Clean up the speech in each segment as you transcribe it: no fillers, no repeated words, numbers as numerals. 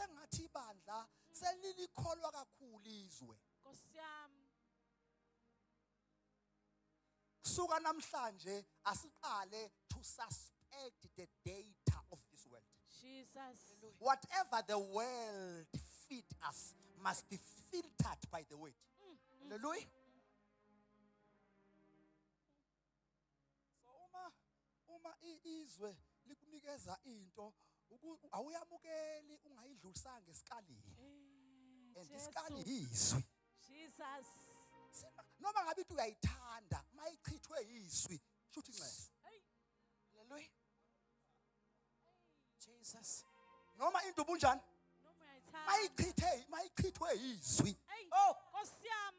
Sengathi ibandla selilikholwa kakhulu izwe. Nkosi yami. Kusuka namhlanje asiqale to suspect the data of this world. Jesus. Whatever the world feed us must be filtered by the word. Hallelujah. So uma izwe likunikeza into awuyamukeli ungayidlulisanga esikalini. Eh, And Jesu. isikali izwi. Jesus. Noma ngabe into uyayithanda mayichithwe izwi shuthi ncese. Hey. Hallelujah. Jesus. Noma into ubunjani? Noma uyayithanda. Mayichithwe izwi. Hey. Oh. Nkosi yami.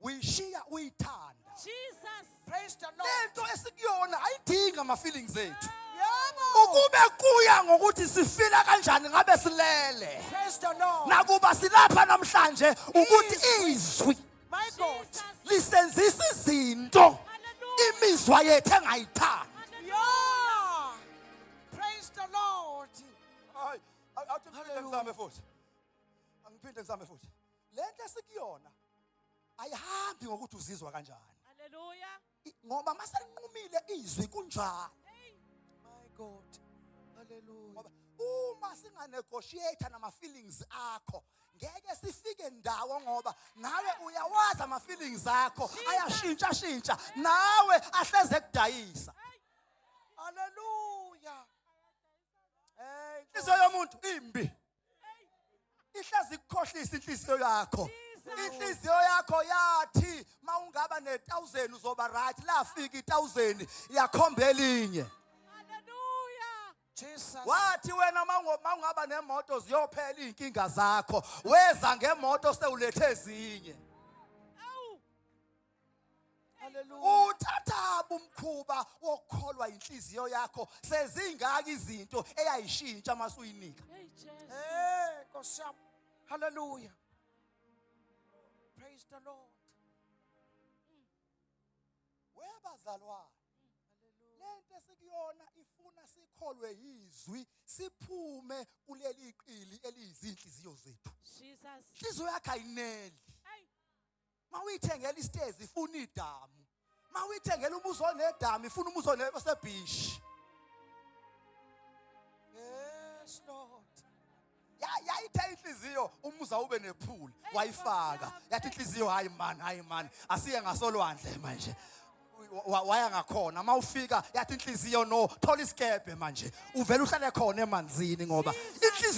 Uyishiya uyithanda. Jesus. Praise the Lord. Lento esikuyona ayidingi ama feelings ethu. Yebo. Ukube kuya ngokuthi sifila kanjani ngabe silele. Praise the Lord. Nakuba silapha namhlanje ukuthi izwi My God. Jesus. lisenzisa izinto Hallelujah. imizwa yethu engayithandi. Yeah. Praise the Lord. Hayi, awuthi ngiphinde ngizame futhi. Angiphinde ngizame futhi. Lento esikuyona ayihambi ngokuthi uzizwa kanjani. Hallelujah. Ngoba maselinqumile izwi kunjalo. Hey. My God. Hallelujah. Ngoba uma singanegotiate nama feelings akho ngeke sifike ndawo, ngoba nawe uyawazi ama feelings akho ayashintsha shintsha, nawe ahleze ekudayisa. Hallelujah. Hey, Inhliziyo yomuntu imbi, ihlezi ikukhohlisa inhliziyo yakho. Inhliziyo yakho yathi mawungaba ne1000 uzoba right, lafika i1000 yakhomba elinye. Hallelujah. Jesus. Wathi wena mawungaba nemoto ziyophela inkinga zakho, weza ngemoto sewulethe ezinye. Awu. Hallelujah. Uthatha umkhuba wokukholwa inhliziyo yakho, sezingaka izinto eyayishintsha masuyinika. Hey Jesu. Hey, Nkosi yami. Hallelujah. Praise the Lord. Webazalwane, lento esikuyona ifuna sikholwe izwi, siphume kuleli iqili eliyizinhliziyo zethu. Jesus. Inhliziyo yakho ayineli. Hey. Mawuyithengela isitezi ifuna idamu, mawuyithengela umuzi onedamu ifuna umuzi osebhishi. Yes, Lord. Yayithe inhliziyo umuzi awube nepool, wayifaka. Yathi inhliziyo hayi man, hayi man, asiye ngasolwandle manje. Waya ngakhona, mawufika yathi inhliziyo no, thola isikebhe manje, uvela uhlale khona emanzini, ngoba inhliziyo